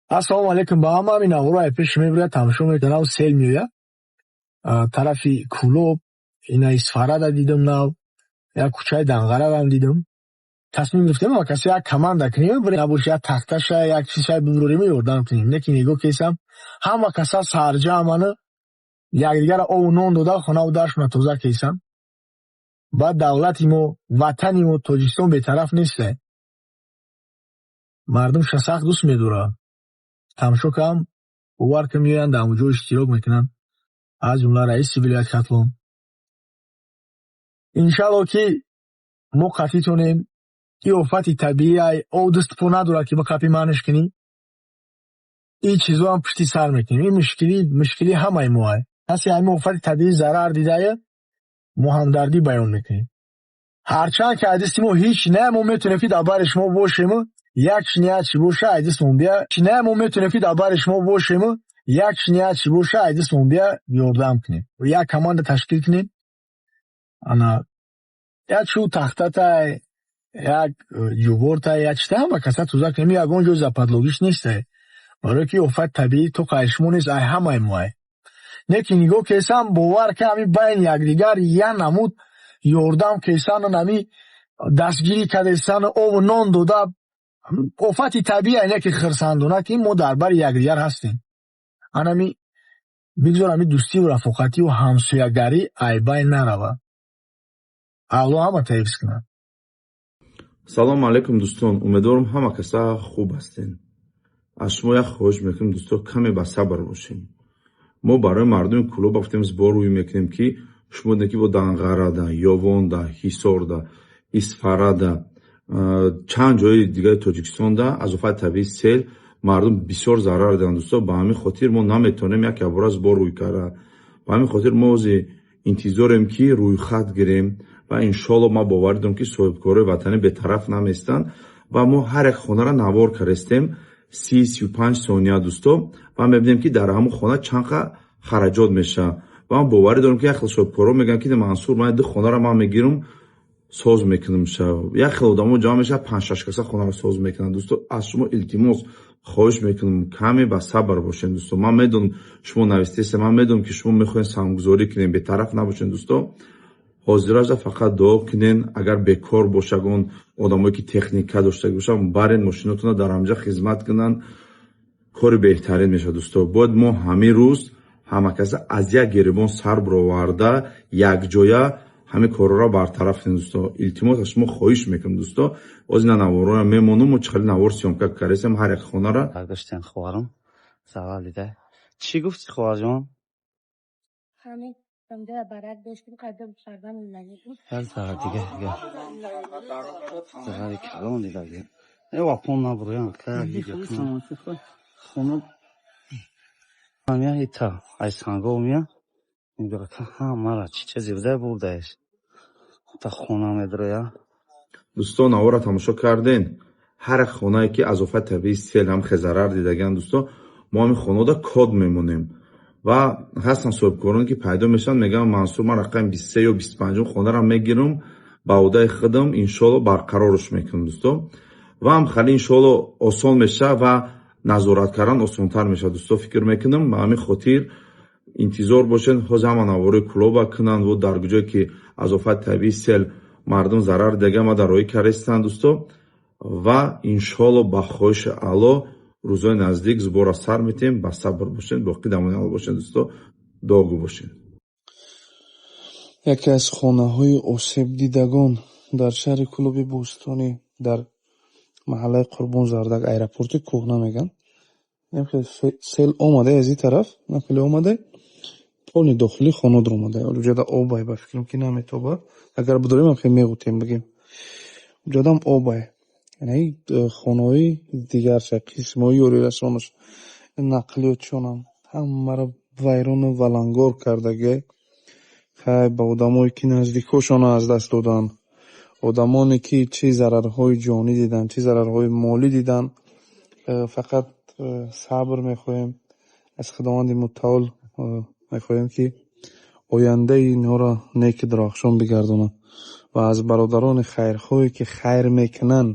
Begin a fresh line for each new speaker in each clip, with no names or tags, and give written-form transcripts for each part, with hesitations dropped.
Ассалому алайкум ба ҳама. Ҳамин наворо ай пеши мебуряд, тамошо мекунам, сел меояд. Тарафи Кӯлоб, ина Исфарада дидам нав, як кӯчаи Данғарарам дидам. Тасмим гирифтем ҳама касе як команда кунем, набошад як тахташа, як чизша бибурем, ёрдам кунем. Лекин нигоҳ кесам, ҳама каса сарҷамъану якдигарро ову нон дода, хонаву даршона тоза кесам. Баъд давлати мо, ватани мо Тоҷикистон бетараф несте. Мардумша сахт дӯст медорад. Тамошо кардам, бовар кун, меоянд, дар ҳамон ҷо иштирок мекунанд. Аз ҷумла раиси вилояти Хатлон. Иншалло, ки мо қатъитонем. Ин офати табиӣ ай, ов дасту по надорад, ки биқапӣ манъш кунӣ. Ин чизоам пушти сар мекунем. Ин мушкилӣ мушкилии ҳамаи мо ай. Касе ҳамин офати табиӣ зарар дидая, мо ҳамдардӣ баён мекунем. Ҳарчанд ки аз дасти мо ҳеҷ не, мо метавонем, ки дар бари шумо бошему, як чи не як чи боша, аз дастмон бия, чи не, мо метавонем, ки дар бари шумо бошему, як чи не як чи боша, аз дастмон бия, ёрдам кунем. Як команда ташкил кунем. Ана як чӯ тахтатай, як ҷувортай, як чита ҳама каса тоза кунем. Ягон ҷои западлогиш нестай. Барое ки офати табиӣ то ай шумо нест, ай ҳамаи мо ай. Лекин нигоҳ кесам, бовар кун, ҳамин байни якдигар як намуд ёрдам кесану ҳами дастгирӣ кардесану ову нон дода. Офати табиӣ ай, не ки хирсандона, ки мо дар бари якдигар ҳастем. Анами бигзор ҳами дӯстиву рафоқативу ҳамсоягарӣ ай байн наравад. Аллоҳ ҳамата ҳифз кунад.
Салому алайкум, дӯстон! Умедворам, ҳама каса хуб ҳастен. Аз шумо як хоҳиш мекунем, дӯсто, каме ба сабр бошем. Мо барои мардуми Кӯлоб гуфтем, сбор рӯй мекунем, ки шумо дидем, ки бо Данғарада, Ёвонда, Ҳисорда, Исфарада, чанд ҷои дигари Тоҷикистонда аз офати табиии сел мардум бисёр зарар диданд, дӯсто. Ба ҳамин хотир мо наметавонем як ябора сбор рӯй карда. Ба ҳамин хотир мо ози интизорем, ки рӯйхат гирем, ва иншоалло ман боварӣ дорам, ки соҳибкорои ватанӣ бетараф намеистанд. Ва мо ҳар як хонаро навор кардастем, 30-35 сония, дӯсто, ва мебинем, ки дар ҳамон хона чанд қа хараҷот мешавад. Ва ман боварӣ дорам, ки як хел соҳибкоро мегӯянд, ки Мансур, ман ду хонаро ман мегирам, соз мекунам. Як хел одамо ҷамъ мешавад, панҷ-шаш каса хонаро соз мекунанд. Дӯсто, аз шумо илтимос, хоҳиш мекунам, каме ба сабр бошед, дӯсто. Ман медонам, шумо навистеста, ман медонам, ки шумо мехоҳед саҳмгузорӣ кунед, бетараф набошед, дӯсто. Ҳозиража фақат дуо кунен. Агар бекор бошагон одамое, ки техника доштагӣ бошанд, барен мошинотонро, дар ҳамҷа хизмат кунанд, кори беҳтарин мешавад, дӯсто. Бояд мо ҳамин рӯз ҳама каса аз як гиребон сар бароварда, якҷоя ҳамин корҳоро бартараф кунем, дӯсто. Илтимос, аз шумо хоҳиш мекунам, дӯсто. Боз ина наворҳоро мемонам, мо чӣ хеле навор съёмка кардастем ҳар як хонара.
Баргаштем, хоҳарам зарар дида. Чӣ гуфти, хоҳарҷон?
Ҳамин барак доштем, қадам кардан.
Зарар дига, дига зарари калон дида. Э, вапон набуроям хона ита ай санго мия ҳамара чӣ чизе буда, бурдаеш та хона медроя.
Дӯстон, наворро тамошо карден. Ҳар як хонае, ки аз офати табиии сел ҳам хе зарар дидагианд, дӯсто, мо ҳамин хонаода код мемонем. Ва ҳастанд соҳибкороне, ки пайдо мешаванд, мегӯянд: Мансур, ман рақами 23 ё 25-ум хонаро мегирам, ба ӯҳдаи худам, иншоалло барқарорш мекунам, дӯсто. Ва ҳам хеле иншоалло осон мешавад ва назорат кардан осонтар мешавад, дӯсто, фикр мекунам. Ба ҳамин хотир интизор бошед, ҳозир ҳама наворои Кӯлоба кунанд ва дар куҷое ки аз офати табиии сел мардум зарар дига ма дар роҳӣ кардастанд, дӯсто. Ва иншоалло, ба хоҳиши Алло, рӯзҳои наздик сбор ра сар метиҳем. Ба сабр бошед, боқӣ дамони Алло бошед, дӯсто, дуогӯ бошед.
Яке аз хонаҳои осебдидагон дар шаҳри Кӯлоби Бӯстонӣ, дар маҳаллаи Қурбон Зардак, аэропорти кӯҳна мегӯянд. Сел омада аз ин тараф, хеле омада, полный дохили хона даромада. Уҷода обай, ба фикрам, ки наметобад. Агар бидорем, хеле меғутем, бигем. Уҷодам обай. Яъне хонаҳои дигарша, қисмҳои ёрирасонаш, нақлиётшонам ҳамаро вайрону валангор кардагиай. Хай, ба одамое, ки наздикҳошонро аз даст доданд, одамоне, ки чӣ зарарҳои ҷонӣ диданд, чӣ зарарҳои молӣ диданд, фақат сабр мехоҳем. Аз Худованди Мутаол мехоҳем, ки ояндаи инҳоро неки дурахшон бигардонад, ва аз бародарони хайрхоҳе, ки хайр мекунанд.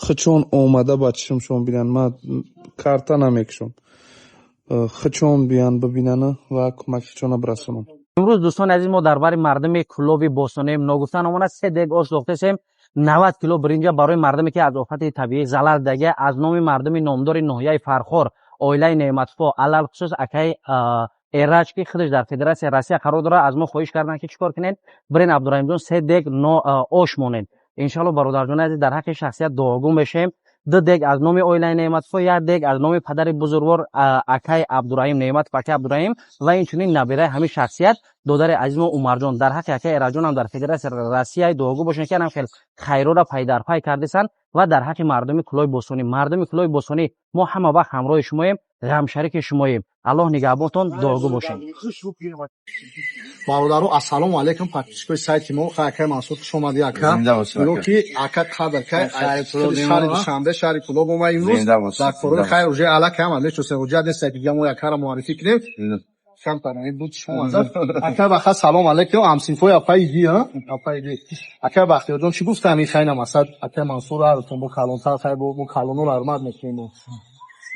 Худшон омада ба чишмшон бинанд. Ман карта намекушам. Худшон биянд, бибинанд ва кӯмаки худшонро бирасонанд.
Имрӯз, дӯстони азиз, мо дар бари мардуми Кӯлоби бостонем. Ногуфта намонад, се дег ош дохтесем, 90 кило биринҷа барои мардуме, ки аз офати табиӣ залал дидагия, аз номи мардуми номдори ноҳияи Фархор, оилаи Неъматфо, алалхусус акаи Эраҷ, ки худаш дар Федератсияи Россия қарор дорад, аз мо хоҳиш карданд, ки чӣ кор кунед, бирен, Абдураҳимҷон, се дег ош монед. Иншалло, бародарҷони азиз, дар ҳаққи шахсият дуогӯ мешавем. Ду дег аз номи оилаи Неъматфо, як дег аз номи падари бузургвор акаи Абдураҳим Неъматов, акаи Абдураҳим, ва инчунин набираи ҳамин шахсият, додари азизмо Умарҷон. Дар ҳаққи акаи Эраҷонам дар Федератсияи Россия дуогӯ бошед, ки анам хел хайрора пайдарпай кардесанд ва дар ҳаққи мардуми Кӯлоби бостонӣ. Мардуми Кӯлоби бостонӣ, мо ҳама вақт ҳамроҳи шумоем, ғамшарики шумоем. Аллоҳ нигаҳбонтон, дуогӯ бошед.
Бародаро, ассалому алайкум, подписчикои сайти мо. Хай, акаи Мансур, хуш омадӣ, ака. Нигоҳ ки ака қадр кай шаҳри Душанбе, шаҳри Кӯлоб омад имрӯз дар корои хайр. Уже аллакай ҳама мешносем, ҳуҷҷат нест, ки дига мо якаро муаррифӣ кунем. Ака Баха, салом алайкум. Ҳамсинфои апаи ди, апаи ди. Ака Бахтиёрҷон, чӣ гуфтам? Ин хайна масад, ака Мансур ҳарутон бо калонтар, хай бо мо калонро ҳурмат мекунем.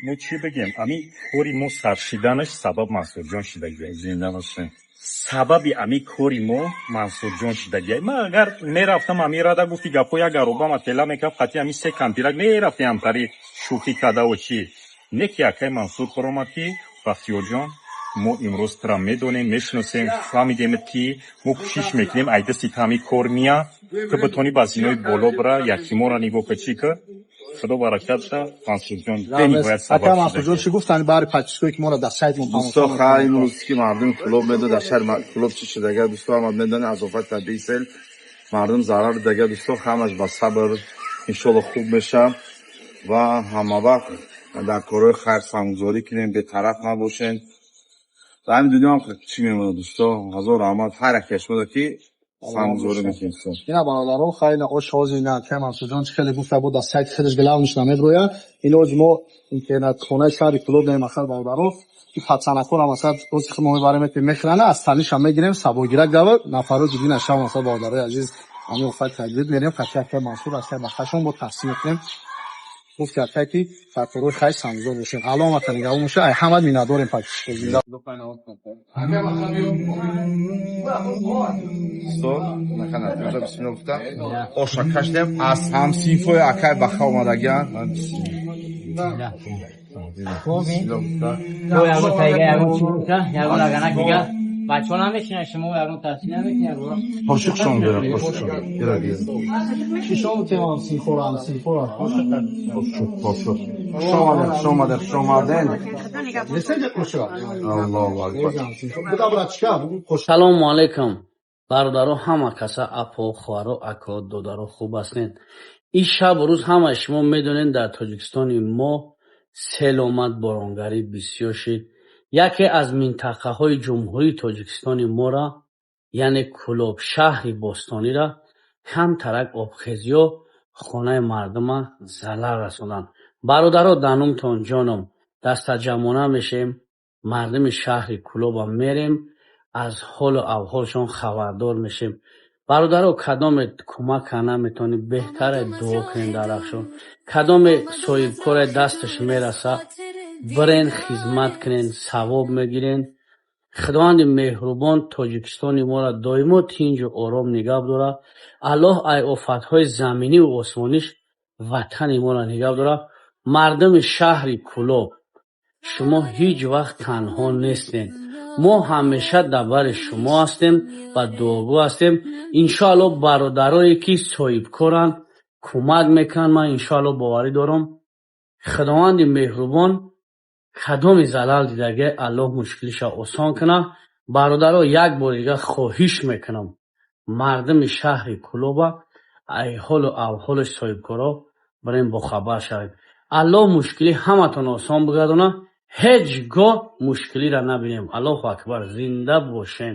Мо чӣ бигем, ами кори мо саршиданаш сабаб Мансурҷон шидагия.
Зинда бошед.
Сабаби ами кори мо Мансурҷон шидагия. Ман агар мерафтам, ами рада гуфти гапҳо, як аробама тела мекард, хати ами се кампирак мерафти, ҳамтари шӯхӣ кардаву чӣ не, ки акаи Мансур хоромад, ки Бахтиёрҷон, мо имрӯз тура медонем, мешиносем, фаҳмидем, ки мо кӯшиш мекунем, ай дасти ту ҳами кор мия, ту битонӣ ба зинои боло бира. Якимора нигоҳ ка, чӣ ка, худо баракат да, Мансурҷон бениҳоят
Ака
сабаб.
Мансурҷон, чӣ гуфтани баҳри подписчикое, ки моро дар сайт мо
Дӯсто, хай, имрӯз ки мардуми Кӯлоб медод, дар шаҳри Кӯлоб чӣ шудага, дӯсто, ҳама медонед, аз офати табиӣ сел мардум зарар дидага. Дӯсто, ҳамаш ба сабр, иншолло хуб мешавад ва ҳама вақт дар корҳои хайр саҳмгузорӣ кунем, бетараф набошем. Дар ҳамин дунё ҳам чӣ мемонад, дӯсто? Ҳазор раҳмат ҳар яке аз шумо, ки саҳмгузорӣ мекунед.
Ина, бародаро, хай, ина ош ҳозир, ина акаи Мансурҷон чӣ хеле гуфта буд, дар сайти худаш главныйш намеброяд. Ин ози мо интернетхонаи шаҳри Кӯлоб даем, масалан, бародаро, ки пацанакора, масалан, ози худ мо мебарем, мехӯранд, аз таниша мегирем, сабогирак дава нафаро ҷиддӣ нашава. Масалан, бародарои азиз, ҳамин офати тадбир мерем, хати акаи Мансур, акаи Бахашон бо тақсим мекунем. Гуфти акай, ки дар корҳои хайр саҳмгузор бошем. Аллоҳ ҳаматон нигаҳбон боша. Ай ҳамат миннатдорем, подписчико, зинда.
Дӯсто, бисмилла гуфта оша кашидем. Аз ҳамсинфои акай Баха омадагиан. Бисмилла гуфта.
Ягон тайга, ягон чӣ гуфта, ягон аганак дига бачаҳо намешинанд, шумо ягон таҳсил намекунед.
Қошиқшон бера, қошиқшон бера.
Шишон темам, ҳамсинфора, ҳамсинфора.
Қошиқ, қошиқ. Хуш омадед, хуш омадед, хуш омадед.
Несенҷа қошиқ.
Аллоҳу акбар.
Буда, братчика.
Салому алайкум, бародаро, ҳама каса, апо, хоҳаро, ако, додаро, хуб ҳастед? Ин шабу рӯз ҳамаи шумо медонед, дар Тоҷикистони мо сел омад, боронгарӣ бисёр шид. Яке аз минтақаҳои Ҷумҳурии Тоҷикистони мора, яъне Кӯлоб, шаҳри бостонира, камтарак обхезиҳо хонаи мардума залал расонданд. Бародаро, данумтон ҷоном, дастаҷамъона мешем, мардуми шаҳри Кӯлоба мерем, аз ҳолу аҳволшон хабардор мешем. Бародаро, кадоме кӯмак карда наметавонӣ, беҳтаре дуо кунем дар ҳақшон. Кадоме соҳибкоре дасташ мераса, бирен, хизмат кунен, савоб мегирен. Худованди меҳрубон Тоҷикистони моро доимо тинҷу ором нигаҳ дорад. Аллоҳ ай офатҳои заминиву осмониш ватани моро нигаҳ дорад. Мардуми шаҳри Кӯлоб, шумо ҳеҷ вақт танҳо нестед, мо ҳамеша дар бари шумо ҳастем ва дуогӯ ҳастем. Иншоалло, бародарое ки соҳибкоранд, кӯмак мекунанд, ман иншоалло боварӣ дорам. Худованди меҳрубон кадоми залал дидагӣ, Аллоҳ мушкилиша осон кунад. Бародаро, як бори дигар хоҳиш мекунам, мардуми шаҳри Кӯлоба ай ҳолу аҳволи соҳибкоро бирем, бохабар шавем. Аллоҳ мушкили ҳаматон осон бигардонад, ҳеҷ гоҳ мушкилиро набинем. Аллоҳу акбар, зинда бошен.